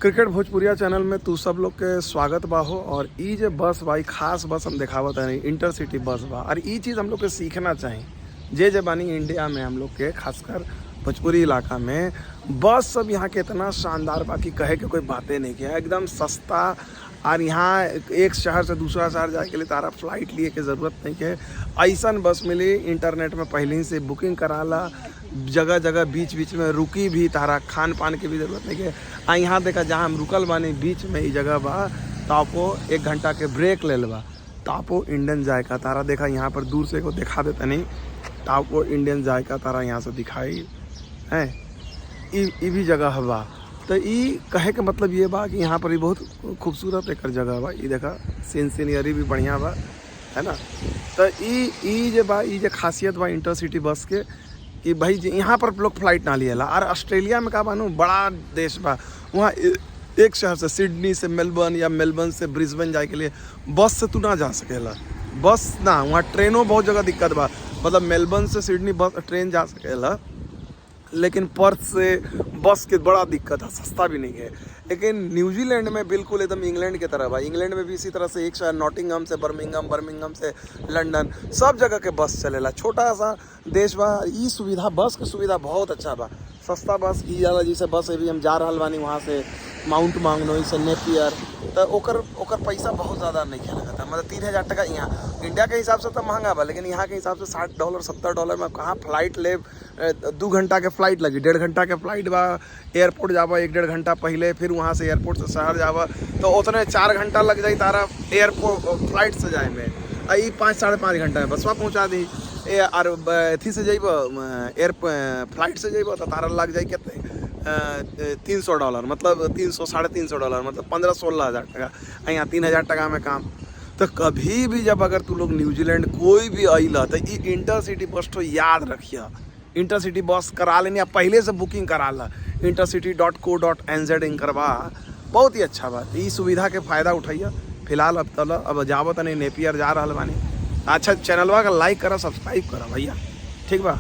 Cricket भोजपुरिया channel में तू सब लोग के स्वागत बा हो। और ई जे बस बा, ई खास बस हम देखावत हनी, इंटरसिटी बस बा। और ई चीज़ हम लोग के सीखना चाही जे जे बानी इंडिया में, हम लोग के खासकर भोजपुरी इलाका में बस सब यहाँ के इतना शानदार बा कि कहे के कोई बातें नहीं किया, एकदम सस्ता। और यहाँ एक शहर से दूसरा शहर जाए के लिए तारा फ्लाइट लिए के ज़रूरत नहीं के, ऐसन बस मिली। इंटरनेट में पहले ही से बुकिंग कराला, जगह जगह बीच बीच में रुकी भी, तारा खान पान के भी ज़रूरत नहीं के। आ यहाँ देखा, जहाँ हम रुकल बानी, बीच में ई जगह बा, तापो एक घंटा के ब्रेक लेल बा। तापो इंडियन जायका तारा देखा, यहाँ पर दूर से एगो दिखा देता नहीं, तापो इंडियन जायका तारा यहाँ से दिखाई है। ई ई भी जगह बा। तो ई कहे के मतलब ये बा कि यहाँ पर भी बहुत खूबसूरत एकर जगह बा। ई देखा, सीन सीनरी भी बढ़िया बा, है ना? तो ई ई जे बा, ई जे खासियत बा इंटरसिटी बस के कि भाई जे यहाँ पर लोग फ्लाइट ना लिएला। और ऑस्ट्रेलिया में का बानू, बड़ा देश बा, वहाँ एक शहर से, सिडनी से मेलबर्न या मेलबर्न से ब्रिस्बेन जाए के लिए बस से तू ना जा सकेला, बस ना। वहाँ ट्रेनों बहुत जगह दिक्कत बा। मतलब मेलबर्न से सिडनी बस ट्रेन जा सकेला, लेकिन पर्थ से बस के बड़ा दिक्कत है, सस्ता भी नहीं है। लेकिन न्यूजीलैंड में बिल्कुल एकदम इंग्लैंड के तरह बा। इंग्लैंड में भी इसी तरह से एक शहर नॉटिंघम से बर्मिंघम, बर्मिंघम से लंदन, सब जगह के बस चलेला। छोटा सा देश बा, ई सुविधा, बस के सुविधा बहुत अच्छा बा, सस्ता बस। ई वाला जैसे बस अभी हम जा रहल बानी वहाँ से माउंट मांगनोई से नेपियर, तो ओकर ओकर पैसा बहुत ज़्यादा नहीं लगता, मतलब 3000 टका। यहाँ इंडिया के हिसाब से तो महंगा बा, लेकिन यहाँ के हिसाब से 60 डॉलर, 70 डॉलर में कहाँ फ्लाइट ले? 2 घंटा के फ्लाइट लगी, 1.5 घंटा के फ्लाइट बा। एयरपोर्ट जाबा एक 1.5 घंटा पहले, फिर वहाँ से एयरपोर्ट से शहर जाबा तो उतने 4 घंटा लग जाई तारा एयरपोर्ट फ्लाइट से जाए में। आ ई 5, 5.5 घंटा में बसवा पहुँचा दी। ए और अथी से जइब, एयर फ्लाइट से जइब तो तारा लग जाई कितने, 300 डॉलर, मतलब 300, 350 डॉलर, मतलब 15-16 हज़ार टका। आ यहाँ 3000 टका में काम। तो कभी भी जब अगर तू लोग न्यूजीलैंड कोई भी अइला तो ई इंटरसिटी बस तो याद रखिए, इंटरसिटी बस करा लेनी, पहले से बुकिंग करा ला। intercity.co.nz इनकर बा, बहुत ही अच्छा बा। ई सुविधा के फ़ायदा उठैया। फिलहाल अब तल अब जाबो तनी नेपियर जा रहल बानी। अच्छा, चैनलवा का लाइक करा, सब्सक्राइब करा भैया। ठीक बा।